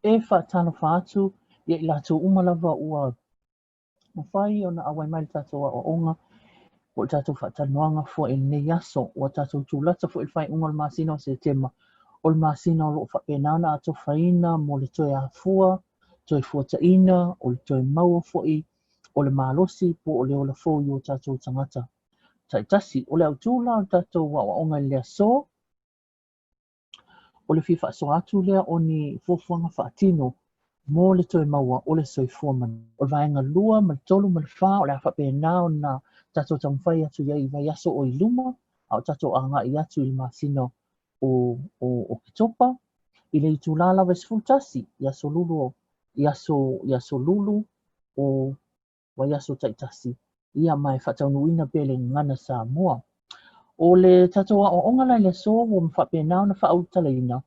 E faatalofa atu ia i latou uma lava ua mafai ona auai mai le tatou aoaoga po o le tatou faatalanoaga foi i lenei aso. Ua tatou tulata foi i le faaiuga o le masina o Setema, o le masina o lo o faapena ona atofaina mo le toe afua, toe fuataina, o le toe maua foi o le malosi po o le ola fou i o tatou tagata taitasi. O le autu la o le tatou aoaoga i le aso, O le fia faasoa atu lea o ni fuafuaga faatino mo le toe maua o le soifua manuia. O le vaega 2 ma le 3 ma le 4 o le a faapena ona tatou taumafai atu i ai i vaiaso o i luma, a o tatou agai atu i le masina o Oketopa, i le itulā lava e 11 i aso Lulu i aso i aso Lulu o vaiaso taitasi, ia ma e faataunuuina pea le gagana Samoa. O le tatou aoaoga la i le aso ua faapena ona faaulutalaina,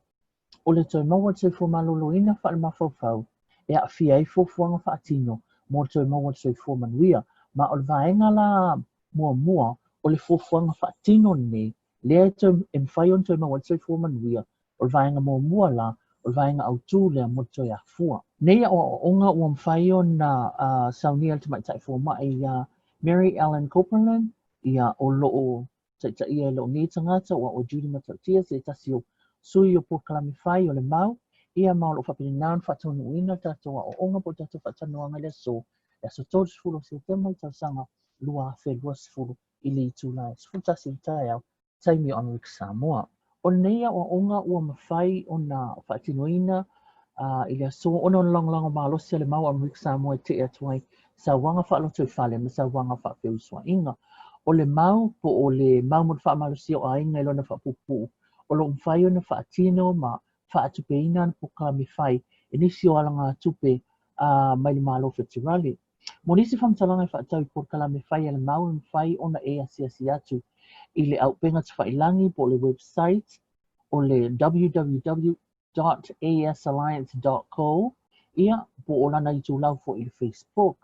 o le toe maua o le soifua maloloina faalemafaufau e aafia ai fuafuaga faatino mo le toe maua o le soifua manuia. Ma o le vaega la muamua o le fuafuaga faatino lenei, lea e, toe, e mafai ona toe maua ai le soifua manuia, O le vaega muamua la, o le vaega autu lea mo le toe afua. Nei aoaoga ua mafai ona saunia e le tamaitai fomai iā Mary Ellen Copeland, ia o lo o taitaia e lou nei tagata ua o Judy Matautia se tasi o sui o polokalame fai o le mau, ia ma o lo o faapena ona faataunuuina le tatou aoaoga po o le tatou faatalanoaga i le aso, le aso 30 o Setema i le tausaga 2020 i le itula e 11 i le taeao taimi o Amerika Samoa. O lenei aoaoga ua mafai ona faatinoina i le aso ona o le lagolago malosi a le mau o Amerika Samoa e tee atu ai sauaga faalotoifale ma sauaga faafeusuaiga. O le mau po o le mau mo le faamalosia o aiga i lona faapuupuu o lo o mafai ona faatino ma faatupeina ana polokalame fai e nisi o alagatupe mai le Malo Feterali. Mo nisi faamatalaga e faatatau i polokalame fai a le mau e mafai ona e asiasi atu i le auupega tafailagi po o le website o le www.asalliance.co ia po o lana itulau foi i le Facebook.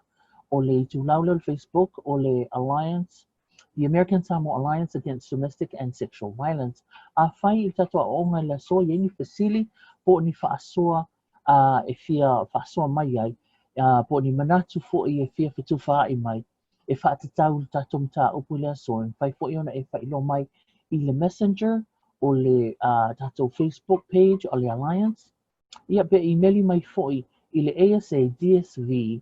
O le itulau lea o le Facebook o le Alliance The American Samoa Alliance Against Domestic and Sexual Violence. Afai i le tatou aoaoga i le aso e i ai ni fesili po o ni faasoa e fia faasoa mai ai, po o ni manatu foi e fia fetufaai mai, e faatatau i le tatou mataupu i le aso, e mafai foi ona e faailoa mai i le Messenger o le tatou Facebook page o le Alliance, ia pe imeli mai foi i le asadsv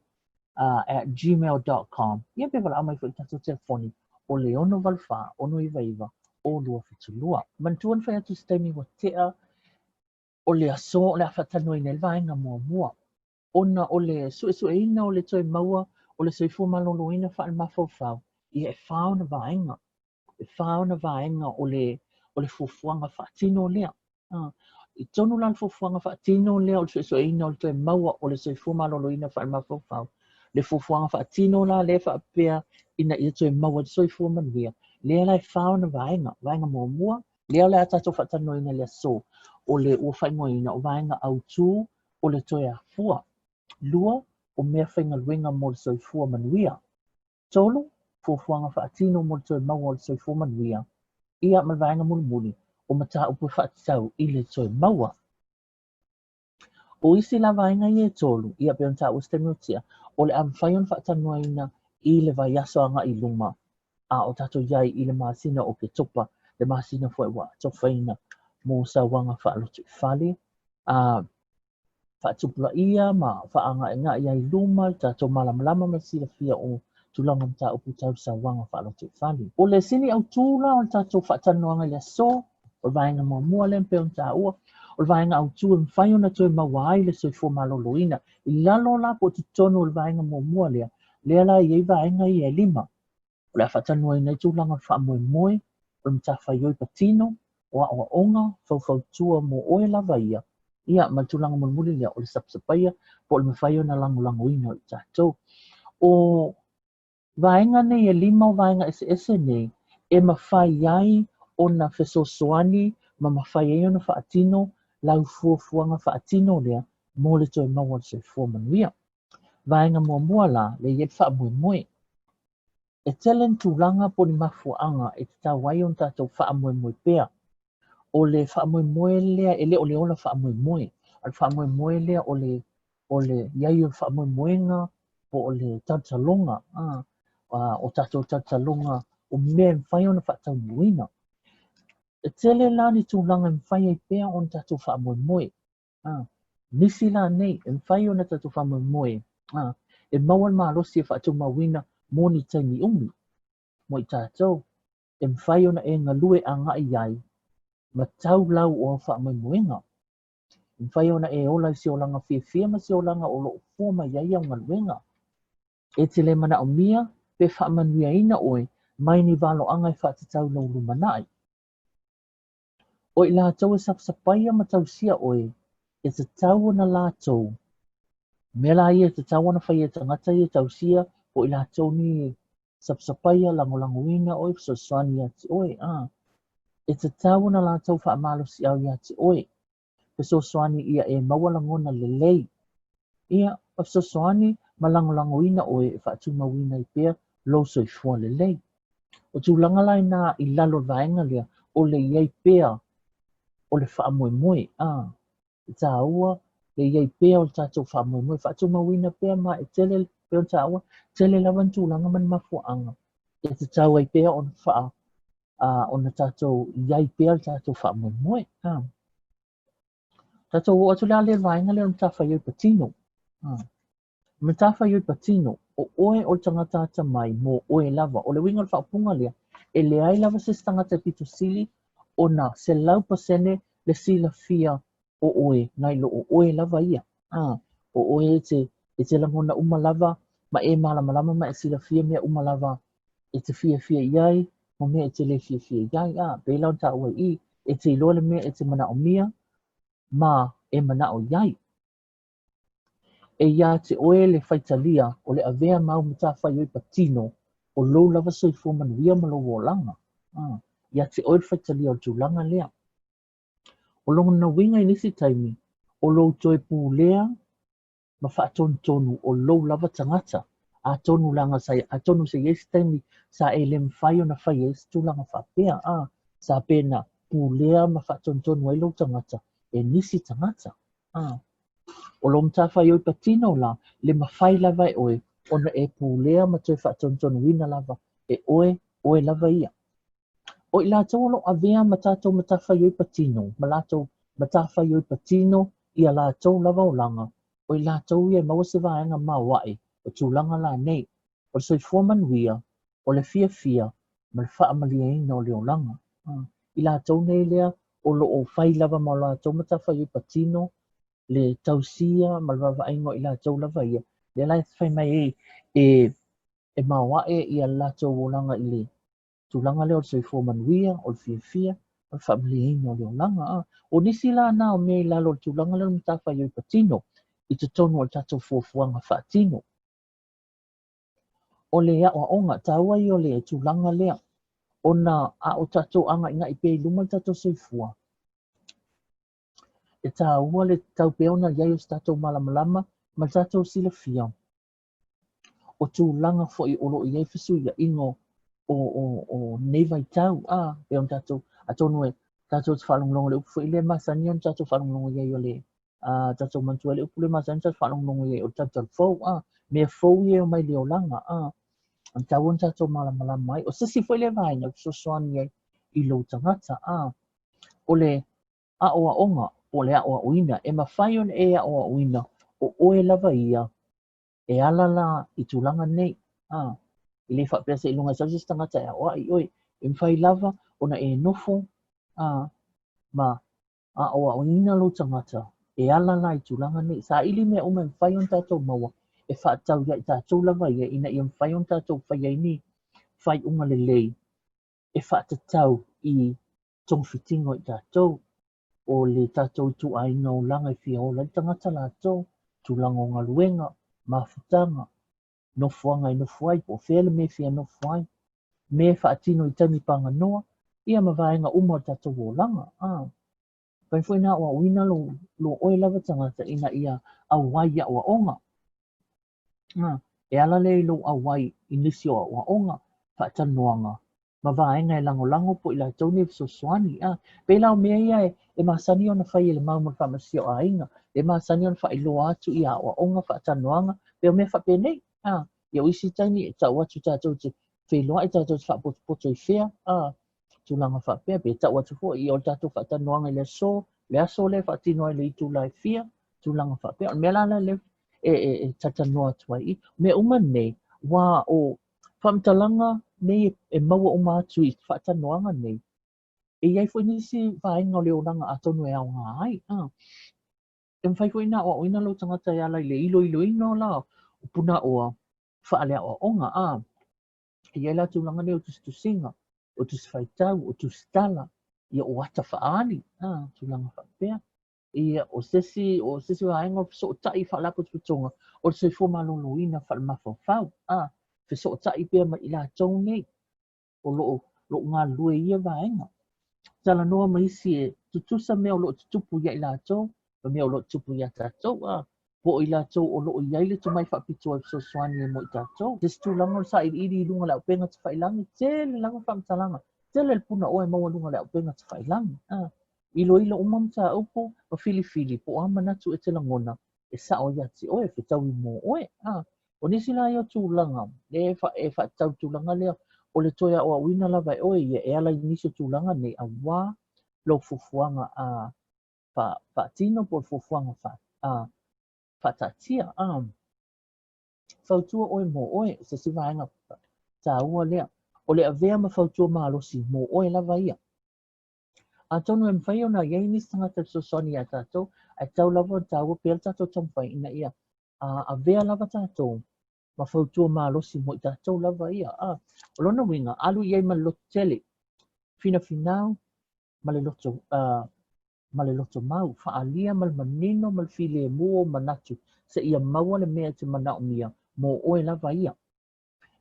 at gmail.com. Ia pe valaau mai foi i le tatou telefoni o le 684 699 0272. Manatua na fai atu i se taimi ua tea O le aso o le a faatalanoaina ai le vaega muamua, ona o le suesueina o le toe maua o le soifua maloloina faalemafaufau, ia e fā ona vaega, e fā ona vaega o le, o le fuafuaga faatino lea. I totonu la o le fuafuaga faatino lea o le suesueina o le toe maua o le soifua maloloina faalemafaufau, le fuafuaga faatino la lea faapea ina ia toe maua le soifua manuia, lea la e fā ona vaega. Vaega muamua, Lea o le a tatou faatalanoaina i le aso, o le ua faaigoaina o vaega autu o le toe afua. 2, o mea faigaluega mo le soifua manuia. 3, fuafuaga faatino mo le toe maua o le soifua manuia. Ia ma le vaega mulimuli, o mataupu e faatatau i le toe maua. O isi la vaega ia e tolu, ia pei ona taua i se taimi ua tea, o le a mafai ona faatalanoaina i le vaiaso agai i luma, a o tatou i ai i le masina o Oketopa, le masina foi ua atofaina mo sauaga faalotoifale, a faatupulaia ma faaagaegae ai i luma le tatou malamalama ma le silafia o tulaga mataupu tau sauaga faalotoifale. O le sini autu la o le tatou faatalanoaga i le aso, O le vaega muamua lea pei ona taua, o le vaega autu e mafai ona toe maua ai le soifua maloloina. I lalo la po o totonu o le vaega muamua lea, lea la e i ai vaega ia e lima. O le a faatalanoaina ai tulaga o le faamoemoe, o le matafaioi patino, o aoaoga, faufautua mo oe lava ia, ia ma le tulaga mulimuli lea o le sapasapaia po o le mafai ona lagolagoina o i tatou. O vaega nei e lima o vaega eseese nei e mafai ai ona fesoasoani ma mafai ai ona faatino lau fuafuaga faatino lea mo le toe maua o le soifua manuia. Vaega muamua la, lea e i ai le faamoemoe. E tele ni tulaga po o ni mafuaaga e tatau ai ona tatou faamoemoe pea. O le faamoemoe lea e le o le ola faamoemoe. A o le faamoemoe lea o le o le i ai o le faamoemoega po o le talotaloga, o tatou talotaloga o mea e mafai ona faataunuuina. E tele la ni tulaga e mafai ai pea ona tatou faamoemoe. Nisi la nei e mafai ona tatou faamoemoe e maua le malosi e faatumauina mo ni taimi umi mo i tatou, e mafai ona e galue agai ai ma tau lau o au faamoemoega. E mafai ona e ola i se olaga fiafia ma se olaga o lo o fua mai ai au galuega. E te le manaomia pe faamanuiaina ʻoe mai ni valoaga e faatatau i lou lumanai. O i latou e sapasapaia ma tausia ʻoe, e tatau ona latou, mea la ia e tatau ona faia e tagata ia e tausia po o i latou nei e sapasapaia, lagolagoina ʻoe, fesoasoani ia te ʻoe, a. E tatau ona latou faamalosiau ia te ʻoe, fesoasoani ia e maua lagona lelei, ia, ma fesoasoani ma lagolagoina ʻoe e faatumauina ai pea lou soifua lelei. O tulaga la inā i lalo o le vaega lea, o le i ai pea o le faamoemoe, a, e tāua le i ai pea o le tatou faamoemoe, faatumauina pea ma e tele, pei ona taua, tele lava ni tulaga ma ni mafuaaga e tatau ai pea ona faa, ona tatou i ai pea le tatou faamoemoe. A. Tatou oo atu la lea i le vaega lea o le matafaioi patino. A. Matafaioi patino, o ʻoe o le tagata atamai mo ʻoe lava. O le uiga o le faaupuga lea, e leai lava se isi tagata e pito sili ona 100% le silafia o ʻoe nai lo o ʻoe lava ia. A, o ʻoe e te, e te lagona uma lava ma e malamalama ma e silafia mea uma lava e te fiafia i ai ma mea e te lē fiafia i ai. A, pei la ona taua i i, e te iloa le mea e te manaʻomia ma e manaʻo i ai. E iā te ʻoe le faitalia o le avea ma au matafaioi patino o lou lava soifua manuia ma lou olaga. A, iā te ʻoe le faitalia o le tulaga lea. O lona uiga i nisi taimi, o lou toe pulea ma faatonutonu o lou lava tagata, atonu leaga sa, atonu se i ai se taimi sa e le mafai ona fai ai se tulaga faapea, a, sa pena pulea ma faatonutonu ai lou tagata e nisi tagata. A, o lou matafaioi patino la, le mafai lava e ʻoe ona e pulea ma toe faatonutonuina lava e ʻoe, ʻoe lava ia. O i latou o lo o avea ma tatou matafaioi patino, ma latou matafaioi patino i a latou lava olaga, o i latou ia e maua se vaega maoaʻe o tulaga la nei, o le soifua manuia, o le fiafia, ma le faamalieina o le olaga. I latou nei lea o lo o fai lava ma o latou matafaioi patino, le tausia ma le vaavaaiga o i latou lava ia, lea la e fai mai ai e, e maoaʻe ia latou olaga i le tulaga lea o le soifua manuia, o le fiafia, o le faamalieina o le olaga. A. O nisi la na o mea i lalo o le tulaga lea o le matafaioi patino i totonu o le tatou fuafuaga faatino. O le aoaoga, taua ia o le tulaga lea, ona a o tatou āgaigaʻi pea i luma le tatou soifua, e tāua le tatau pea ona i ai o se tatou malamalama ma le tatou silafia o tulaga foi o lo o i ai fesuiaiga o, o, o nei vaitau, a, pei ona tatou, atonu e tatou te faalogologo i le upu foi lea e masani ona tatou faalogologo i ai o le a tatou manatua ai le upu lea masani ona tatou faalogologo i ai o le talutalu fou, a, mea fou ia e omai i le olaga, a, e tatau ona tatou malamalama ai. O se isi foi lea vaega e fesoasoani ai i lou tagata, a, o le aoaoga po o le aoaoina, e mafai ona e aoaoina o ʻoe lava ia e ala la i tulaga nei, a, e le faapea seiloga e sau se isi tagata e aoaʻi ʻoe, e mafai lava ona e nofo, a, ma aoaoina lou tagata e ala la i tulaga nei. Saili mea uma e mafai ona tatou maua e faatatau ia i tatou lava ia ina ia mafai ona tatou faia ai ni faaiuga lelei e faatatau i togafitiga o i tatou, o le tatou ituaiga olaga e fia ola ai le tagata latou, tulaga o galuega, mafutaga, nofoaga e nofo ai, po o fea le mea e fia nofo ai, mea e faatino i taimi paganoa, ia ma vaega uma o le tatou olaga. A, mafai foi ona aoaoina lou, lou oe lava tagata ina ia auai i aoaoga. A, e ala lea i lou auai i nisi o aoaoga, faatalanoaga, ma vaega e lagolago po o i latou nei e fesoasoani. A, pei la o mea ia e, e masani ona fai e le mau ma le Faamasinoga o Aiga, e masani ona faailoa atu i aoaoga, faatalanoaga, pei o mea faapenei. A, ia o isi taimi e tau atu tatou te feiloai tatou te faapotopoto i fea, a, tulaga faapea, pe tau atu foi ia o le tatou faatalanoaga i le aso, le aso lea e faatino ai i le itula e fia, tulaga faapea. O le mea la lea e, e, e talatalanoa atu ai i mea uma nei, ua o faamatalaga nei e maua uma atu i faatalanoaga nei, e i ai foi nisi vaega o le olaga atonu e aoga ai. A. E mafai foi ona aoaoina lou tagata e ala i le iloiloina o la o punaoa faaleaoaoga. A. E i ai la tulaga nei o tusitusiga, o tusi faitau, o tusi tala, ia o ata faaali, a, tulaga faapea. Ia, o se isi, o se isi vaega o fesootai i faalapotopotoga o le soifua maloloina faalemafaufau, a, fesootai pea ma i latou nei o lo o lo o galulue i ia vaega. Talanoa ma isi e tutusa mea o lo o tutupu ia i latou ma mea o lo o tutupu iā tatou, a, po o i latou o lo o i ai le tomai faapitoa e fesoasoani ai mo i tatou. Se isi tulaga o le sailiili i luga o le auupega tafailagi, tele lava faamatalaga, tele le punaoa e maua i luga o le auupega tafailagi. A, iloilo uma mataupu ma filifili po o a manatu e te lagona e sao ia te oe, e fetaui mo oe. A, o nisi la ia o tulaga e, fa, e faatatau tulaga lea o le toe aoaoina lava e oe ia e ala i nisi o tulaga nei auā lou fuafuaga a fa, faatino po o le fuafuaga fa, a, faataatia. A, fautua oe mo oe, se isi vaega tāua lea. O le avea ma fautua malosi mo oe lava ia. Atonu e mafai ona i ai nisi tagata e fesoasoani iā tatou, ae tatau lava ona taua pea le tatou taumafai ina ia avea lava tatou ma fautua malosi mo i tatou lava ia. A, o lona uiga, alu i ai ma le loto tele, finafinau ma le loto, ma le loto mau, faaalia ma le manino ma le filemu ou manatu seia maua le mea e te manaomia mo oe lava ia.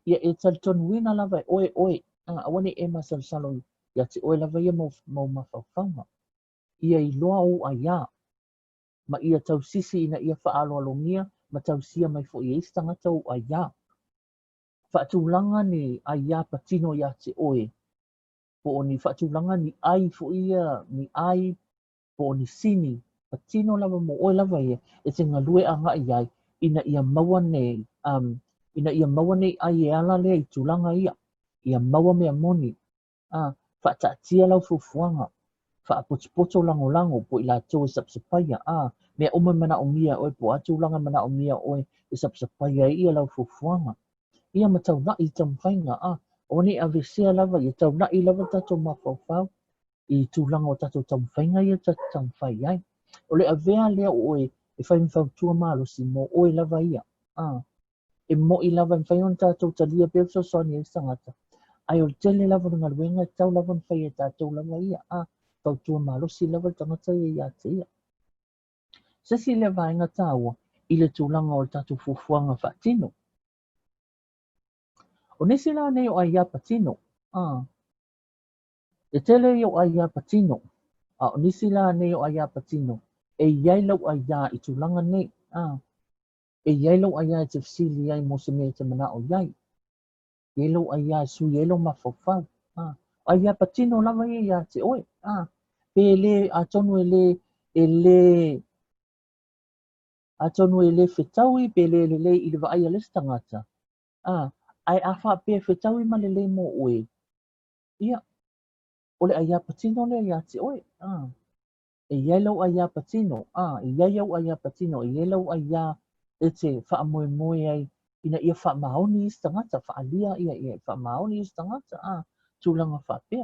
Ia e talitonuina lava e oe oe, a, aua ne i e masalosalo ia te oe lava ia mau mafaufauga. Ia iloa ou aiā, ma ia tausisi ina ia faaaloalogia ma tausia mai foi e isi tagata ou aiā. Faatulaga ni aiā patino iā te oe, po o ni faatulaga ni ai foi ia, ni ai po o ni sini, patino lava mo oe lava ia e te galue agai ai ina ia maua nei, um, ina ia maua nei ai e ala lea i tulaga ia, ia maua mea moni, a, faataatia lau fuafuaga, faapotopoto lagolago po o i latou e sapasapaia, a, mea uma e manaomia e oe po o a tulaga e manaomia e oe e sapasapaia ai ia lau fuafuaga. Ia ma taulai i taumafaiga, a, aua ne i aveesea lava, ia taulai lava le tatou mafaufau i tulaga o tatou taumafaiga ia tatou taumafai ai. O le avea lea o oe e fai ma fautua malosi mo oe lava ia. A, e mo'i lava e mafai ona tatou talia pea fesoasoani a isi tagata, ae o le tele lava o le galuega e tatau lava ona fai e tatou lava ia. A, fautua malosi lava le tagata ia ia te ia. Se isi lea vaega taua i le tulaga o le tatou fuafuaga faatino. O nisi la nei o aiā patino, a, E tele ia o aiā patino, a o nisi la nei o aiā patino, e i ai lau aiā i tulaga nei, a, e i ai lau aiā e te fesili ai mo se mea e te manao i ai, e i ai lau aiā e sui ai lou mafaufau, a, o aiā patino lava ia iā te oe, a, pe le, atonu e le, e le, atonu e le fetaui pe le lelei i le vaai a le isi tagata, a, ae a faapea e fetaui ma lelei mo oe, Ia, o le aiā patino lea iā te oe, a. E i ai lau aiā patino, a, e i ai au aiā patino, e i ai lau aiā e te faamoemoe ai ina ia faamaoni isi tagata, faaalia ia ia e faamaoni isi tagata, a, tulaga faapea.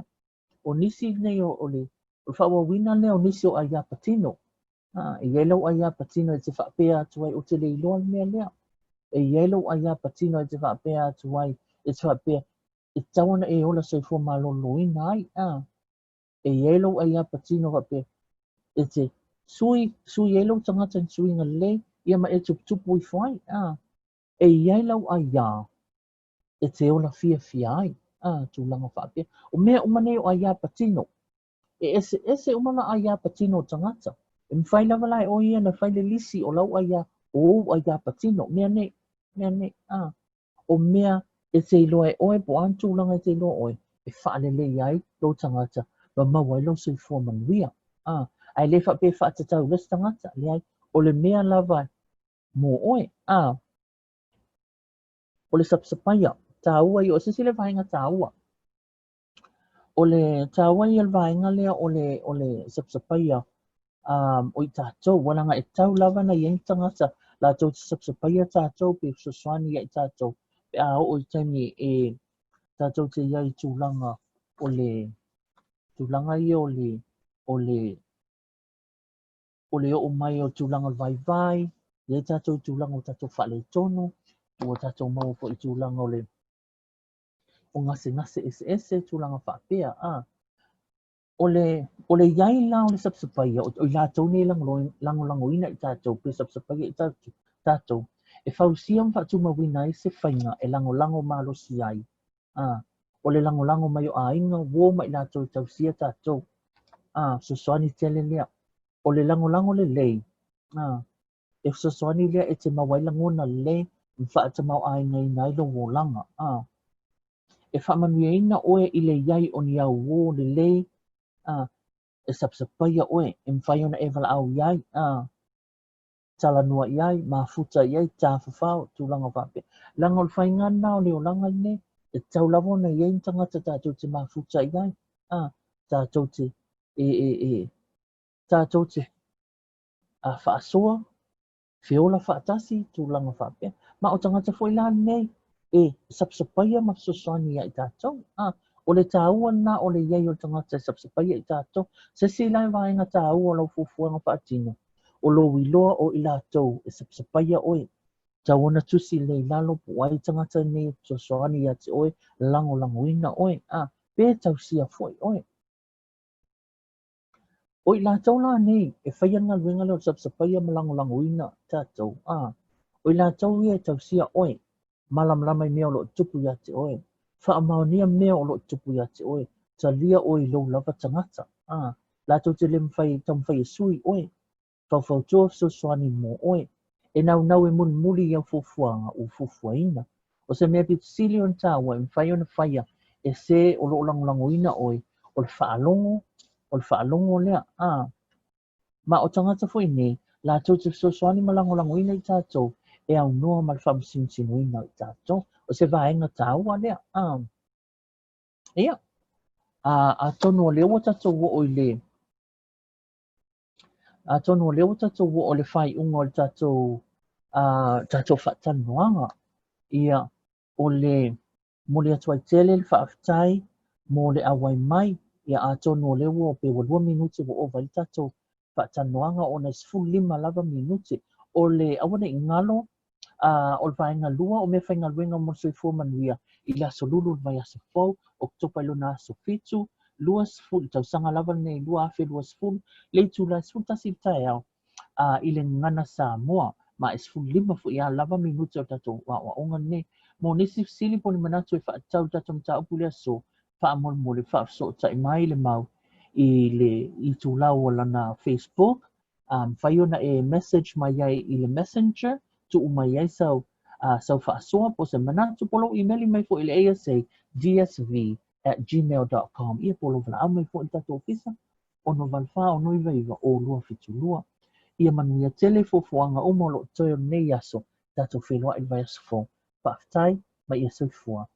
O nisi nei o, o le, o le faaauauina lea o nisi o aiā patino, a, e i ai lau aiā patino e te faapea atu ai, ou te le iloa le mea lea. E i ai lou aiā patino e te faapea atu ai, e te faapea, e tatau ona e ola soifua maloloina ai, a. E i ai lou aiā patino faapea, e te sui, sui ai lou tagata i ni suiga lelei, ia ma e tuputupu ifo ai, a. E i ai lau aiā e te ola fiafia ai, a, tulaga faapea. O mea uma nei o aiā patino. E eseese uma nā aiā patino o tagata. E mafai lava la e oe ia na fai le lisi o lau aiā, o ou aiā patino, mea nei, mea nei, a. O mea e te iloa e oe po o a ni tulaga e te iloa oe e faalelei ai lou tagata ma maua ai lou soifua manuia. A, Ae le faapea e faatatau i le isi tagata, leai, o le mea lava mo oe, a. O le sapasapaia, taua ia, o se isi lea vaega taua. O le taua ia o le vaega lea o le, o le sapasapaia um, o i tatou, ua leaga e tau lava na i ai ni tagata latou te sapasapaia tatou pe fesoasoani ia i tatou pe a oo i taimi e tatou te i ai i tulaga o le tulaga ia o le o le o le oo mai o tulaga o le vaivai, i ai tatou i tulaga o tatou faaletonu, ua tatou maua foi i tulaga o le o gasegase eseese, tulaga faapea, a. O le, o le i ai la o le sapasapaia, o, o i latou nei e lagolagoina i tatou, pe sapasapaia i tatou, tatou, e fausia ma faatumauina ai se faiga e lagolago malosi ai, a. O le lagolago mai o aiga, uo ma i latou e tausia tatou, a, fesoasoani tele lea. O le lagolago lelei, a, e fesoasoani lea e te maua ai lagona lelei ma faatamaoaigaina ai lou olaga, a. E faamanuiaina oe i le i ai o ni au uō lelei, a, e sapasapaia oe, e mafai ona e valaau i ai, a, talanoa i ai, mafuta i ai, tafafao, tulaga faapea. Leaga o le faiga lena o le olaga lenei, e tatau lava ona i ai ni tagata tatou te mafuta i ai, a, tatou te, e, e, e, tatou te a, faasoa, feola faatasi, tulaga faapea. Ma o tagata foi la lenei e sapasapaia ma fesoasoani ia i tatou. A, o le taua lena o le i ai o le tagata e sapasapaia i tatou. Se isi la vaega taua o lau fuafuaga faatino, o lou iloa o i latou e sapasapaia oe. Tau ona tusi lelei i lalo po o ai tagata nei e fesoasoani ia te oe, lagolagoina oe, a, pe tausia foi oe. O i latou la nei e faia le galuega lea o le sapasapaia ma lagolagoina tatou, a, o i latou ia e tausia oe, malamalama i mea o lo o tupu ia te oe, faamaonia mea o lo o tupu ia te oe, talia oe i lou lava tagata, a, latou te le mafai taumafai e sui oe, faufautua fesoasoani mo oe, e naunau e mulimuli i au fuafuaga ua fuafuaina. O se mea pito sili ona taua e mafai ona faia e se o lo o lagolagoina oe, o le faalogo, o le faalogo lea, a. Ma o tagata foi nei, latou te fesoasoani ma lagolagoina i tatou e aunoa ma le faamasinusinoina o i tatou. O se vaega taua lea, a. Ia, a, atonu o lea ua tatou oo i le Atonu o lea ua tatou oo i le faaiuga o le tatou, uh, tatou faatalanoaga. Ia, o le momoli atu ai tele le faafetai mo le auai mai. Ia, atonu o lea ua pe ua 2 minute ua ova ai le tatou faatalanoaga ona e 15 lava minute. O le aua ne i galo, uh, o le vaega lua o meafaigaluega mo le soifua manuia i le aso Lulu o le vaiaso fou, Oketopa i lona aso 7, 20, le tausaga lava lenei 2020, le itula e 11 i le taeao, uh, i le Gagana Samoa, ma e 15 foi a lava minute o le tatou aoaoga lenei. Mo nisi fesili po o ni manatu e faatatau i le tatou mataupu i le aso, faamolemole faafesootai mai le mau i le itulau o lana Facebook, A mafai ona e message mai ai i le messenger, tuu mai ai sau, uh, sau faasoa po o se manatu po o lou imeli mai foi i le asadsv@gmail.com. Ia po o lou valaau mai foi i le tatou ofisa, 684 699 0272. Ia manuia tele fuafuaga uma o lo o totoe o lenei aso, tatou feiloai i le vaiaso fou. Faafetai ma ia soifua.